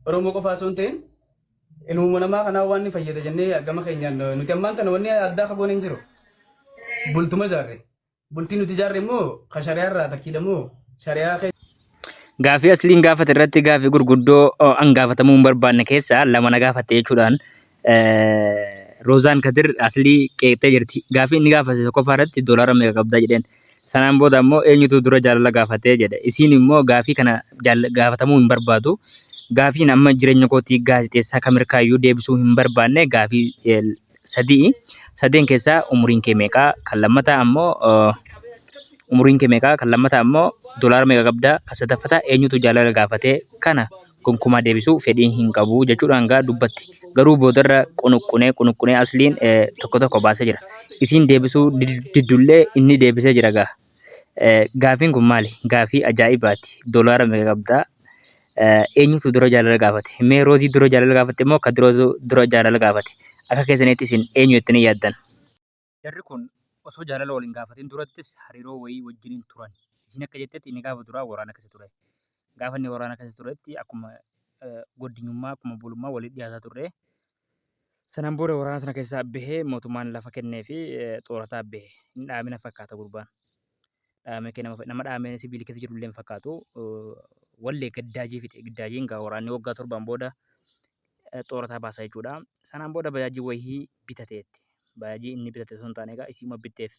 Oromoo qofaa osoo hin ta'in ilmuma namaa kanaa waan ni fayyada jennee gama keenyaan nuti ammaan tana wanni addaa akka goone hin jiru. Bultuma ijaarre. Bultii nuti ijaarre immoo ka shari'aa irraa takkiidha moo shari'aa keessa Gaafii Asliin gaafate irratti gaafii gurguddoo an gaafatamuu hin barbaanne keessaa lama na gaafatte jechuudhaan Roozaan Kadir Aslii qeeqxee jirti. Gaafii inni gaafate tokkoffaa irratti doolaara meeqa qabdaa jedheen. Sanaan booda ammoo eenyutu dura jaalala gaafatee jedhe. Isiin immoo gaafii kana gaafatamuu hin barbaadu. Gaafiin amma jireenya kootii gaazexeessaa kamirkaayyuu deebisuu hin barbaanne gaafii sadii. Sadeen keessaa umuriin kee meeqaa? Kan lammataa ammoo umuriin kee meeqaa? Kan lammataa ammoo dolaara meeqa qabdaa? Kan sadaffataa eenyutu jaalala gaafatee? Kana gonkumaa deebisuu fedhii hin qabu jechuudhaan gaa dubbatti. Garuu boodarra qunuqqunee qunuqqunee Asliin tokko tokko baasee jira. Isiin deebisuu diddullee inni deebisee jira gaa. Gaafiin kun maali? Gaafii ajaa'ibaati. Dolaara meeqa qabdaa? Eenyutu dura jaalala gaafate? Mee Roozii dura jaalala gaafatte moo Kadirootu dura jaalala gaafate? Akka keessanitti isin eenyu jettanii yaaddan? Jarri kun osoo jaalala wal hin gaafatin durattis hariiroo wayii wajjiniin turan. Isiin akka jettetti inni gaafa duraa waraana keessa ture. Gaafa inni waraana keessa turetti akkuma goddinyummaa akkuma obbolummaa walitti dhiyaataa turre. Sanaan booda waraana sana keessaa bahee mootummaan lafa kennee fi xoorataa bahe. Hin dhaamina fakkaata gurbaan. Dhaamee kee nama dhaamee sibiilii keessa jiru illee hin fakkaatu. Wallee gaddaajii fixe. Giddaajiin gaa waraanni waggaa torbaan booda xoorataa baasa jechuudha. Sanaan booda bajaajii wayii bitateetti. Bajaajii inni bitate osoo hin taane egaa isiima bitteef.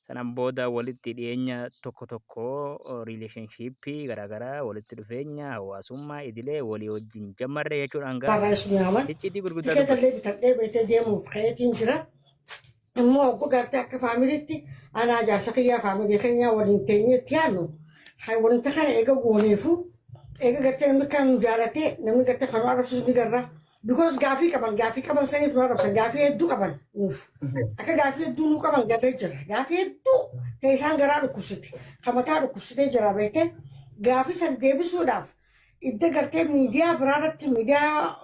Sanaan booda walitti dhiyeenya tokko tokko relationship garaagaraa walitti dhufeenya hawaasummaa idilee walii wajjin jammarre jechuudhaan gaa Irraa isin yaaman. icciitii gurguddaa Tikeeta dubbate. illee bitadhee beektee deemuuf ka'eetiin jira. Immoo hogguu gartee akka faamiliitti anaa jaarsa kiyyaa faamilii keenyaa waliin teenyee itti yaadnu wanta kana eega gooneefu eega gartee namni kan nu jaalatee namni gartee kan nu arrabsus ni garra. Because gaafii qaban gaafii qaban saniif nu arrabsan gaafii hedduu qaban nuuf. Akka gaafii hedduu nu qaban garee jira. Gaafii hedduu ta'e isaan garaa dhukkubsite. Kan mataa dhukkubsitee jira beektee gaafii san deebisuudhaaf idda gartee miidiyaa biraa irratti miidiyaa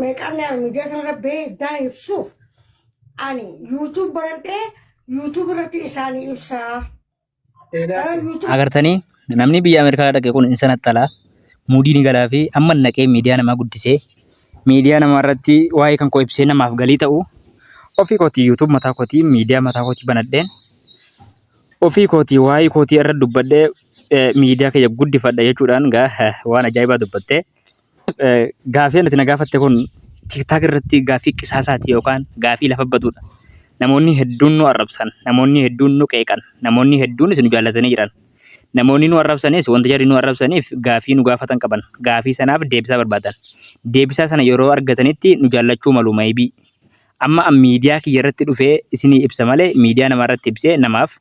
meeqaan miidiyaa sanarra bahee iddaan ibsuuf ani YouTube baradhee YouTube irratti isaanii ibsaa. Agartanii namni biyya Ameerikaa dhaqe kun hin sanaxxala. Muudii ni galaa fi amma naqee miidiyaa namaa guddisee miidiyaa namaa irratti waa'ee kan koo ibsee namaaf galii ta'u ofii kootii YouTube mataa kootii miidiyaa mataa kootii banadheen ofii kootii waa'ee kootii irra dubbadhee miidiyaa kiyya guddifadha jechuudhaan gaa waan ajaa'ibaa dubbattee. Gaafii ati na gaafatte kun TikTok irratti gaafii qisaasaati yookaan gaafii lafa badudha. Namoonni hedduun nu arrabsan, namoonni hedduun nu qeeqan, namoonni hedduunis nu jaallatanii jiran. Namoonni nu arrabsanis wanta jarri nu arrabsaniif gaafii nu gaafatan qaban. Gaafii sanaaf deebisaa barbaadan. Deebisaa sana yeroo argatanitti nu jaallachuu malu maybe. Amma an miidiyaa kiyya irratti dhufee isinii ibsa malee miidiyaa namaa irratti ibsee namaaf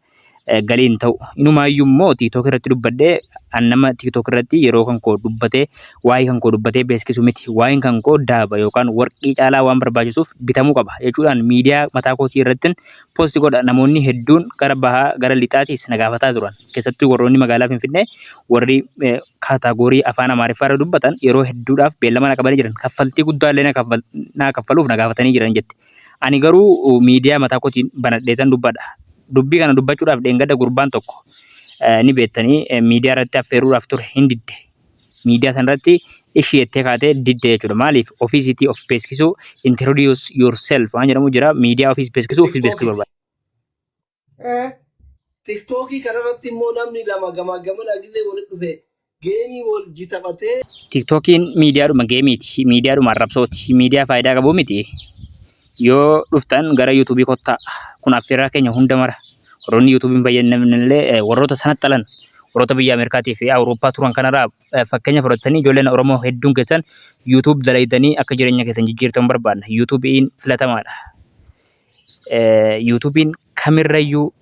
galii hin ta'u. Inumaayyuu immoo TikTok irratti dubbadhee an nama TikTok irratti yeroo kan koo dubbatee waa'ee kan koo dubbatee beeksisu miti. Waa'een kan koo daaba yookaan warqii caalaa waan barbaachisuuf bitamuu qaba jechuudhaan miidiyaa mataa kootii irrattin post godha. Namoonni hedduun gara bahaa gara lixaatiis na gaafataa turan. Keessattuu warroonni magaalaa Finfinnee warri kaataagorii afaan Amaariffaa irra dubbatan yeroo hedduudhaaf beellama na qabanii jiran. Kaffaltii guddaa illee naa kaffaluuf na gaafatanii jiran jette. Ani garuu miidiyaa mataa kootiin banadheetan dubbadha. Dubbii kana dubbachuudhaaf dheengadda gurbaan tokko ni beektanii miidiyaa irratti affeeruudhaaf ture hin didde. Miidiyaa sana irratti ishii jettee kaatee didde jechuudha. Maaliif ofii isiitii of beeksisuu introduce yourself waan jedhamu jira. Miidiyaa ofiis beeksisuu ofiis beeksisuu barbaada. Tiktookii kanarratti immoo namni lama gamaa gamana gizee walitti dhufe geemii wal taphatee Tiktookiin miidiyaadhuma geemiiti. Miidiyaadhuma arrabsooti. Miidiyaa faayidaa qabu miti. Yoo dhuftan gara yuutuubii kottaa. Kun affeerraa keenya hunda mara. Warroonni yuutuubii hin fayyadamne illee warroota sanaxxalan warroota biyya Ameerikaatii fi Awurooppaa turan kanarraa fakkeenya fudhattanii ijoolleen Oromoo hedduun keessan yuutuub dalaydanii akka jireenya keessan jijjiirtan barbaadna. Yuutuubiin filatamaadha. Yuutuubiin kamirrayyuu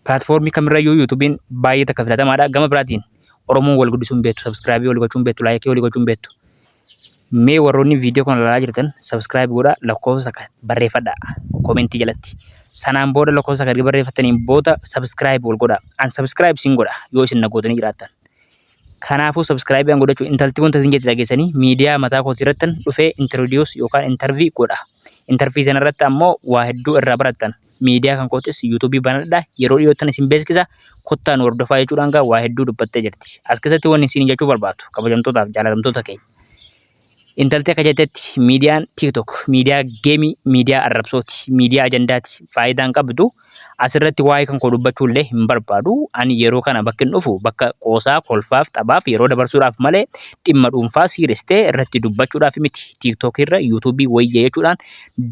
pilaatfoormii kamirrayyuu yuutuubiin baay'ee takka filatamaadha. Gama biraatiin Oromoon wal guddisuu hin beektu, sabskraayibii walii gochuu hin beektu, laayikii walii gochuu hin beektu. Mee warroonni viidiyoo kana ilaalaa jirtan sabskraayibii godhaa lakkoofsa takka barreeffadhaa koomentii jalatti. Sanaan booda lakkoofsa takka erga barreeffattaniin booda sabskraayibii wal godhaa. An sabskraayibii isin godha yoo isin na gootanii jiraattan. Kanaafuu subscribe an godhachuu intalti wanta isin jette dhageessanii miidiyaa mataa kootii irrattan dhufee introduce yookaan interview godha. Interview sana irratti ammoo waa hedduu irraa barattan. Miidiyaa kan kootis yuutuubii banadha. Yeroo dhiyoottan isin beeksisa. Kottaa nu hordofaa jechuudhaan gaa waa hedduu dubbattee jirti. As keessatti wanni isin jechuu barbaadu kabajamtootaaf jaalatamtoota keenya. Intalti akka jettetti miidiyaan TikTok miidiyaa geemii, miidiyaa arrabsooti, miidiyaa ajandaati. Faayidaan qabdu asirratti waa'ee kan koo dubbachuu illee hin barbaadu. Ani yeroo kana bakki hin dhufu bakka qoosaa, kolfaaf, taphaaf yeroo dabarsuudhaaf malee dhimma dhuunfaa siiristee irratti dubbachuudhaaf miti. TikTok irra yuutuubii wayya jechuudhaan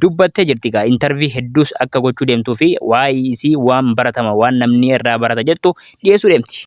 dubbattee jirti gaa. Interview hedduus akka gochuu deemtuu fi waa'ee isii waan baratama waan namni irraa barata jettu dhiyeessuu deemti.